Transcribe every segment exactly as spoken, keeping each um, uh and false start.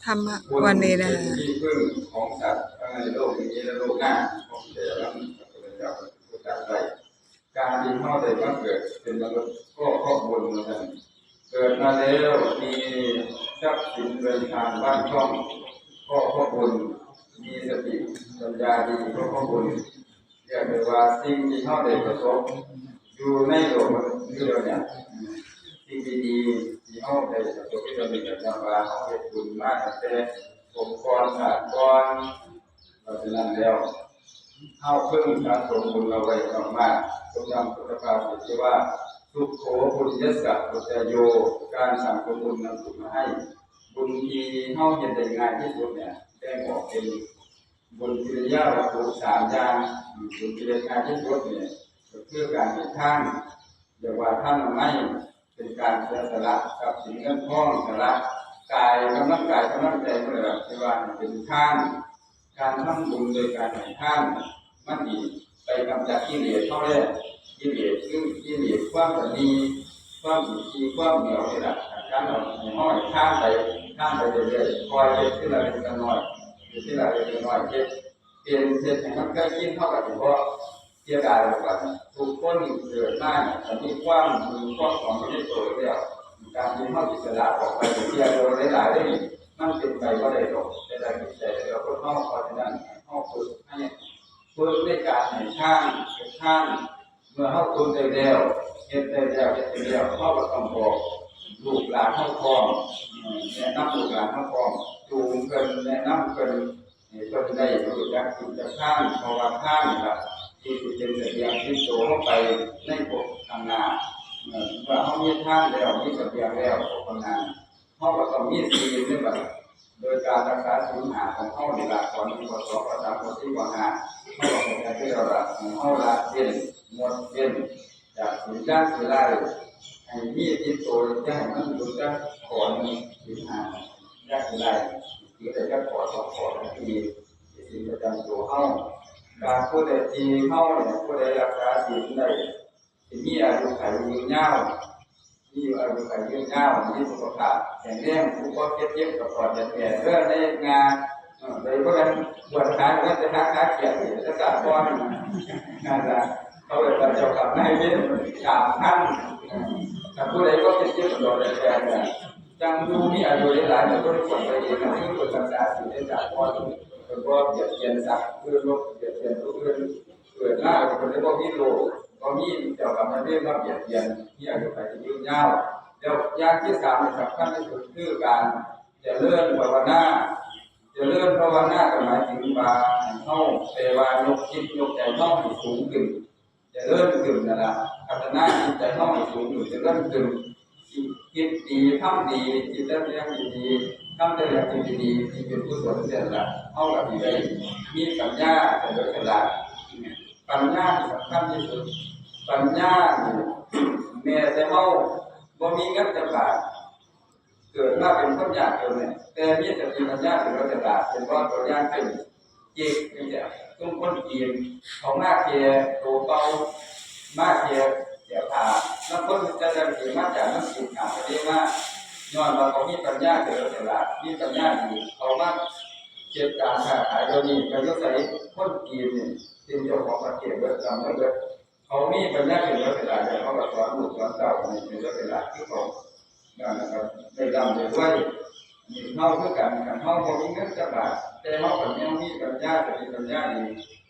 ธรรมะวันนี้นะคะ เป็นที่พึ่งของสัตว์ทั้งในโลกนี้และโลกหน้า ของแต่ละพระพุทธเจ้าผู้จักได้ การที่เฮาได้มาเกิดเป็นมนุษย์ก็เพราะบุญเหมือนกัน เกิดมาแล้วมีทรัพย์สินเดินทางบ้านช่องก็เพราะบุญ มีสติปัญญาดีก็เพราะบุญ เรียกได้ว่าสิ่งที่เฮาได้ประสบอยู่ในโลกมนุษย์นี้แล้วเนี่ย สิ่งดีๆที่เฮาได้ประสบอยู่นี้ก็ย้อนว่าเฮาเฮ็ดบุญมาตั้งแต่ภพก่อนชาติก่อน เพราะฉะนั้นแล้ว เฮาเพิ่งสะสมบุญเอาไว้มากๆ สมดังพุทธภาษิตที่ว่า สุขโข ปุญญสสะ ปัจจโย การสั่งสมบุญนำสุขมาให้ บุญที่เฮาเฮ็ดได้ง่ายที่สุดเนี่ย แบ่งออกเป็นบุญกิริยาวัตถุสามอย่าง บุญที่เฮ็ดง่ายที่สุดเนี่ย ก็คือการให้ทาน เรียกว่าทานน้ำไม้ เป็นการเสียสละทรัพย์สินเงินทอง สละกายกำลังกายกำลังใจเมื่อไหร่ที่ว่าเป็นทาน การทำบุญโดยการให้ทาน มันดีไปกำจัดกิเลสเฮาแล้ว กิเลสคือกิเลสความตนีความอิจฉาความเหนียวนี่แหละ การเอาให้เฮาให้ทานไป ทานไปเรื่อยๆ คอยเฮ็ดทีละเล็กละน้อย เฮ็ดทีละเล็กละน้อย เฮ็ดเป็น เฮ็ดให้มันเคยชิน เฮาก็สิบ่เสียดายดอกบัดนี้ ทุกคนเกิดมาเนี่ยก็มีความดีความหวังอยู่ในตัวแล้ว การที่เฮาสิสละออกไปเสียโดยหลายๆนี่ มันเป็นไปบ่ได้ดอก แต่ได้จิตใจแล้วคนเฮา เพราะฉะนั้นเฮาฝึกให้ ฝึกในการให้ทาน ให้ทาน เมื่อเฮาฝึกได้แล้ว เฮ็ดได้แล้ว เฮ็ดได้แล้ว เฮาก็ต้องบอกลูกหลานเฮาพร้อม เอ่อ แนะนำลูกหลานเฮาพร้อม จูงเพิ่น แนะนำเพิ่น ให้เพิ่นได้รู้จักกิจทาน เพราะว่าทานนี่ล่ะที่สิเป็นเสบียงติดตัวเฮาไปในภพข้างหน้า เอ่อ เมื่อเฮามีทานแล้ว มีเสบียงแล้ว ภพข้างหน้า เฮาก็ต้องมีศีลในบัดนี้ โดยการรักษาศีลห้าของเฮานี่ล่ะ ข้อหนึ่ง ข้อสอง ข้อสาม ข้อสี่ ข้อห้า เฮาก็เข้าใจคือแล้วล่ะ เฮาละเว้น งดเว้นจากสิ่งชั่วร้าย ให้มีติดตัว อย่าให้มันหลุดจากข้อหนึ่ง ศีลห้า อย่าให้ได้ ถือได้จักข้อสองข้อ ที่ศีลประจำตัวเฮา การผู้ใดที่เฮาเนี่ย ผู้ใดรักษาศีลได้ สิมีอายุขัยยืนยาว มีอายุขัยยืนยาว มีสุขภาพแข็งแรง ผู้บ่เจ็บเจ็บก็ปลอดแดดแดดเด้อในงาน เออ โดยบ่ได้บวชหาเงินไปหาขาเกียรติ จะสร้างบ่อน นั่นล่ะ เขาเรียกว่าเจ้ากรรมนายเวร สามพัน ถ้าผู้ใดบ่เจ็บเจ็บก็ปลอดแดดแดดเนี่ย จังอยู่มีอายุหลายๆ มันบ่ได้ควรไปเอง อันนี้ควรรักษาศีลได้จากบ่อน เพิ่นบ่เบียดเบียนสัตว์อื่น บ่เบียดเบียนผู้อื่น เกิดมาก็เป็นเรื่องบ่มีโรค บ่มีเจ้ากรรมนายเวรมาเบียดเบียน มีอายุขัยที่ยืนยาว แล้วอย่างที่สามนี่สำคัญที่สุดคือการเจริญภาวนา เจริญภาวนาก็หมายถึงว่าให้เฮาแปลว่ายกจิตยกใจเฮาให้สูงขึ้น เจริญขึ้นนั่นล่ะ พัฒนาจิตใจเฮาให้สูงขึ้น เจริญขึ้น คิดดี ทำดี คิดแต่เรื่องดีๆ ทำแต่เรื่องดีๆ ที่เป็นกุศลนั่นล่ะ เฮาก็สิได้มีปัญญาเฉลียวฉลาด ปัญญาที่สำคัญที่สุด ปัญญานี่ แม้แต่เฮาบ่มีเงินจักบาท เกิดมาเป็นคนยากจนเนี่ย แต่มีสติปัญญาเฉลียวฉลาด เป็นว่าตัวอย่างเช่น จิกจังซี่ ซุมคนจีน เขามาแค่โตเป่า มาแค่เสื้อผ้า ลางคนจะได้เกิดมาจากน้ำกินข้ามทะเลมา ย้อนว่าเขามีปัญญาเฉลียวฉลาด มีปัญญาดี เขามาเฮ็ดการค้าขาย เดี๋ยวนี้ก็อยู่ไส คนจีนนี่เป็นเจ้าของประเทศเบิด ร่ำรวยเบิด เขามีปัญญาเฉลียวฉลาดแล้ว เขาก็สอนลูกสอนเต้าให้เฉลียวฉลาดคือเขา นั่นนะครับ ได้ร่ำได้รวย นี่เฮาคือกัน คันเฮาบ่มีเงินจักบาท แต่เฮาก็ยังมีปัญญา สติปัญญาดี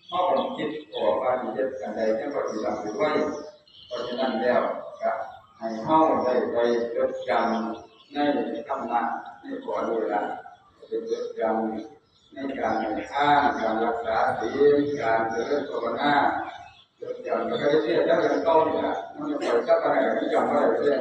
เฮาก็คิดออกว่าสิเฮ็ดอันใดจั่งก็สิร่ำสิรวย เพราะฉะนั้นแล้วก็ให้เฮาได้ไปจดจำในธรรมะ ในข้อนี้ล่ะ ไปจดจำในการให้ทาน การรักษาศีล การเจริญภาวนา จดจำแล้วก็ได้เทศน์แล้วเรื่องเก่านี่ล่ะ มันจะปล่อยกลับมาได้ มันจำบ่ได้เด้อ